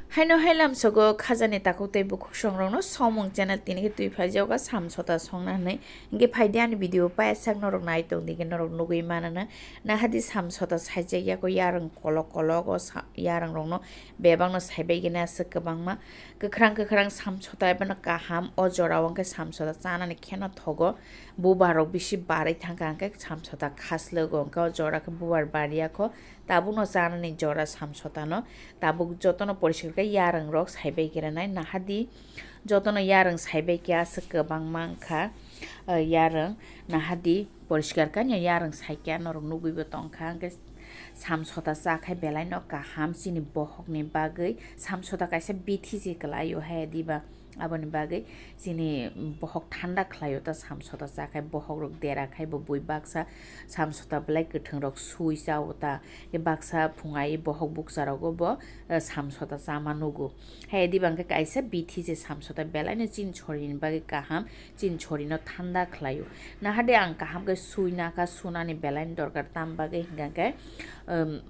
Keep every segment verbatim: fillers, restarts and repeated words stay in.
Haino hai lamsogo khajani takhuk tei bukhuk songrokno somung channel tini khe twi phaijago samsota songna hwnwi. Hinkhe phaidi ani video paisak norok nai tongdi khe norok nugwi manana. Nahadi samsota saijak yako yarwng kolok kolok o sa-, yarwng rokno bebakno saibai gini aswk kwbangma. Kwkhrang kwkhrang samsota ebono kaham o jora o hwnkhe samsota chanani kheno thogo. Bubar rok bisi barwi thangkha hwnkhe samsota khaslwgo hwnkhe o jora khe bubar barya kho. Tabukno chanani jora samsotano tabuk jotono poriskar khe yarwng rok saibai khe rwnai nahadi jotono yarwng saibai khe aswk kwbangma wngkha, eh, yarwng nahadi poriskar khe yarwng saikhe norok nugwibo tongkha hwnkhe samsota chakhai belaino kaham chini bohokni bagwi samsota kaisa bithi se kwlaio hai diba. Aboni bagwi chini bohok thanda khlaio ta samsota chakhai bohok rok dera khai bo bui baksa samsota belai kwthwng rok sui chao ta. Baksa phungai bohok bukcha rogo bo, eh, samsota chama nugo. Hai diba hwnkhe kaisa bithi se samsota belaino chini sorini bagwi kaham, chini sorino thanda khlaio. Nahade ang kaham khe sui nakha sunani belaino dorkar tam bagwi hwnkhe, um,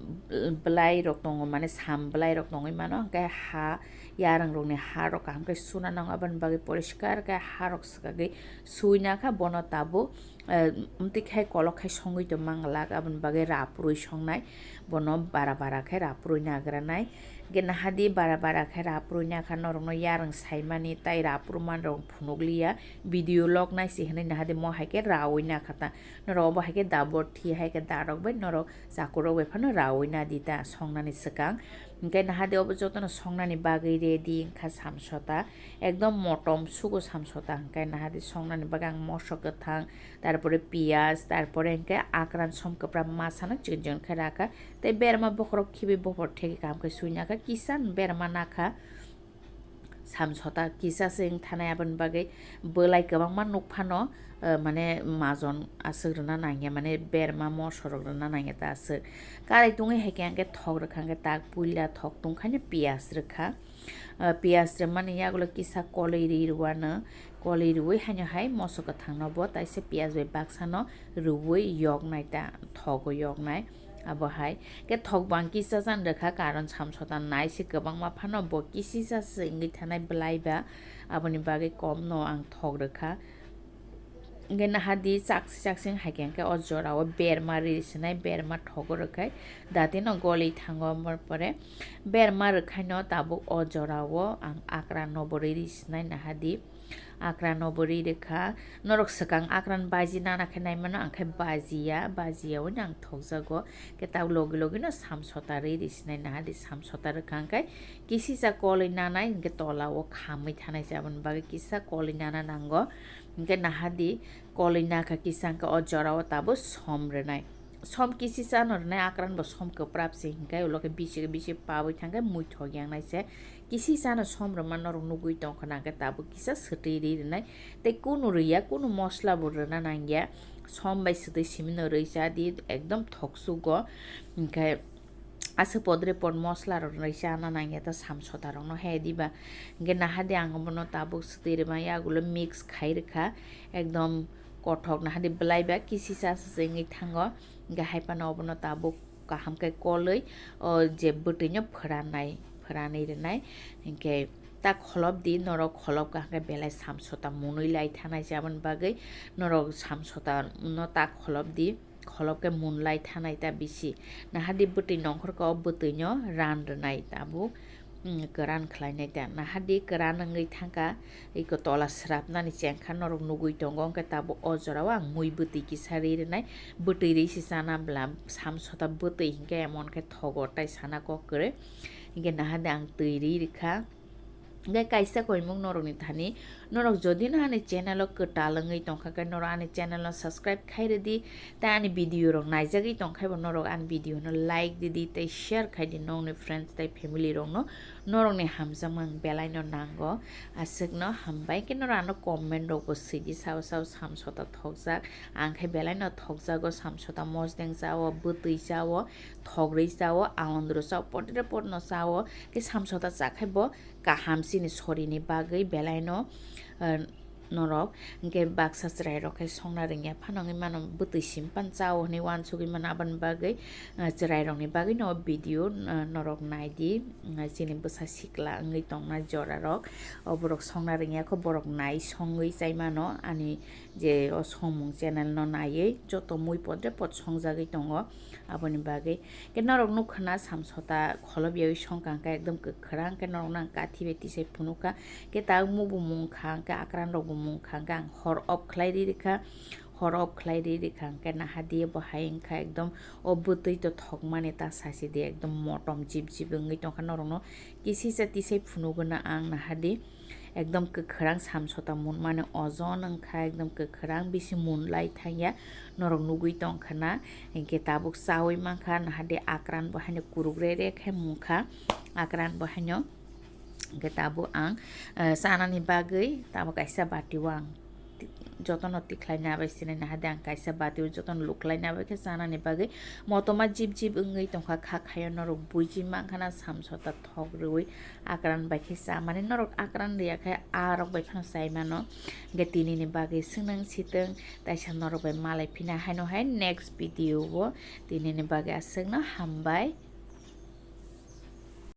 belai rok tongo mane sam belai rok tongwi mano hwnkhe ha yarwng rokni ha rok kaham khe suna nango, aboni bagwi poriskar khe ha rok swkagwi sui nakha, bono tabuk, eh, amtwi khai kolok khai songwi tong manglak, aboni bagwi rapurwi songnai, bono bara bara khai rapurwi nagranai. Hwnkhe nahadi bara bara khai rapurwi nakha norokno yarwng saimani tai rapurman rok phunukliya, video log nai se hwnwi nahadi mo hai khe rawi nakha ta, norok obo hai khe dabor thi hai khe darok bai norok chakurok bai phano rawi nadi ta songnani swkang. Hwnkhe nahadi obo jotono songnani bagwi ready wngkha samsota. Ekdom motom sugo samsota hwnkhe nahadi songnani bagwi ang moso kwthang, tarpore piyaj, tarpore hwnkhe akran som kwpra masano chikon chikon khe rakha. Tei berma bokhorok khibi bophor thegi kaham khe sui nakha, kisa berma nakha. Samsota kisa se wng thanai aboni bagwi belai kwbangma nuk phano, eh, mane majon aswk rwna nangya, mane berma moso rok rwna nangya ta aswk. Karai tungwi hai khe ang khe thok rwkha, ang khe tak puila thok tungkhaino piyaj rwkha. Ah, piyaj rwmani yagulo kisa kolwi ri rwano, kolwi rwui haino hai moso kwthangno bo taisa piyaj bai baksano rwui yoknai ta, thogo yoknai. Abo hai khe thok bang kisa chan rwkha, karon samsota nai se kwbangma phano bo kisisa se wngwi thanai belai ba, aboni bagwi komno ang thok rwkha. Hwnkhe nahadi chaksi chaksi hai khe hwnkhe o jorao berma ri sinai, berma thogo rwkhai datino goli thango. Aboni pore berma rwkhaino tabuk o jorao ang akra nobo ri sinai nahadi. Akra nobo ri rwkha. Norok swkang akran baji nana khe naimano, ang khe bajiya, bajiya hwnwi ang thokjago. Khe tabuk logi logi no samsota ri ri sinai nahadi, samsota rwkha hwnkhe kisisa kolwi nanai hwnkhe tola o khamwi thanai se, aboni bagwi kisa kolwi nana nango. Hwnkhe nahadi kolwi nakha kisa hwnkhe o jorao tabuk som rwnai. Som kisisa no rwnai, akran bo som kwprap se hwnkhe ulo khe bisi bisi pawi thangkhe muithok yangnai se. Kisisa no som rwma norok nugwi tongkha na hwnkhe tabuk kisa swtwi ri rwnai. Tei kunu rwya, kunu mosla bo rwna nangya. Som bai swtwi simi no rwi cha di, ekdom thok sugo. Hwnkhe aswk podre pod mosla rok rwi chana nangya ta samsota rokno he diba. Hwnkhe nahadi ang obono tabuk swtwi rwma yagulo mix khai rwkha. Ekdom kothok nahadi belai ba kisisa se wngwi thango. Hwnkhe hai phano obono tabuk kaham khe kolwi o je bwtwi no phwranai, phwranwi rwnai. Hwnkhe ta kholop di, norok kholop kha hwnkhe belai samsota munwi lai thanai se, aboni bagwi norok samsota no ta kholop di. Kholop khe munlai thanai ta bisi. Nahadi bwtwi nongkhor kha, o bwtwino ran rwnai tabuk, mm, kwran khlainai ta. Nahadi kwran wngwi thangkha, iko tola srapnani chengkha norok nugwi tongo, hwnkhe tabuk o jorao ang mui bwtwi kisa ri rwnai. Bwtwi ri se chana bwla samsota bwtwi hwnkhe emon khe thogo tai sana kok kwrwi. Hwnkhe nahadi ang twi ri rwkha. Hwnkhe kaisa koimung norokni thani, norok jodi no ani channel o kwtal wngwi tongkha khe norok ani channel no subscribe khai rwdi, tei ani video rok naijagwi tongkhai bo norok ani video no like didi tei share khai di nokni friends tei family rok no, norokni hamjakmung belai no nango. Aswk no hambai khe norok ano comment rok bo swidi, sao sao samsota thokjak, ang khe belai no thokjago, samsota mosdeng chao, bwtwi chao, thogrwi chao, aondro chao, potre potno chao, khe samsota chakhai bo kaham chini sorini bagwi belaino, eh, Norok hwnkhe baksa chwrairok khe songna rwngya phano wngwi mano, bwtwi sim pan chao hwnwi uansugwi mano, aboni bagwi, ah, chwrairokni bagwino video, ah, norok naidi, ah, chini bwsa sikla wngwi tongna jorarok, o borok songna rwngya kho, borok nai songwi chai mano, ani je o songmung channel no naiwi joto mui podre pod songjagwi tongo. Aboni bagwi khe norok nukha na, samsota kholobyawi songkha hwnkhe ekdom kwkhwrang khe norokno ang kathi bai tisai phunukha. Khe tabuk mukbo mungkha hwnkhe akran rokbo mungkha hwnkhe ang hor off khlai ri rikha, hor off khlai ri rikha hwnkhe naha di bo hai wngkha ekdom o bwtwi to thokmani ta sasi di ekdom motom jip jip wngwi tongkha norokno kisisa tisai phunukgwno ang naha di. Ekdom kwkhwrang samsota munmani ojon wngkha, ekdom kwkhwrang bisi munlai thangya, norok nugwi tongkha na, hinkhe tabuk chawi mankha, naha di akran bo haino kuruk re re khe mungkha, akran bo haino. Hinkhe tabuk ang, eh, chanani bagwi tabuk kaisa batio ang ti-, jotono tikhlai nabai sinai naha di ang kaisa batio jotono luklai nabai khe chanani bagwi motoma jip jip wngwi tongkha, kha khaio norok buji mankha na samsota thok rwui akran bai khe cha, mane norok akran rwya khe a rok bai phano chai mano. Hwnkhe tinini bagwi swnang sitwng, taisa norok bai malai phina haino hai next video o. Tinini bagwi aswkno hambai.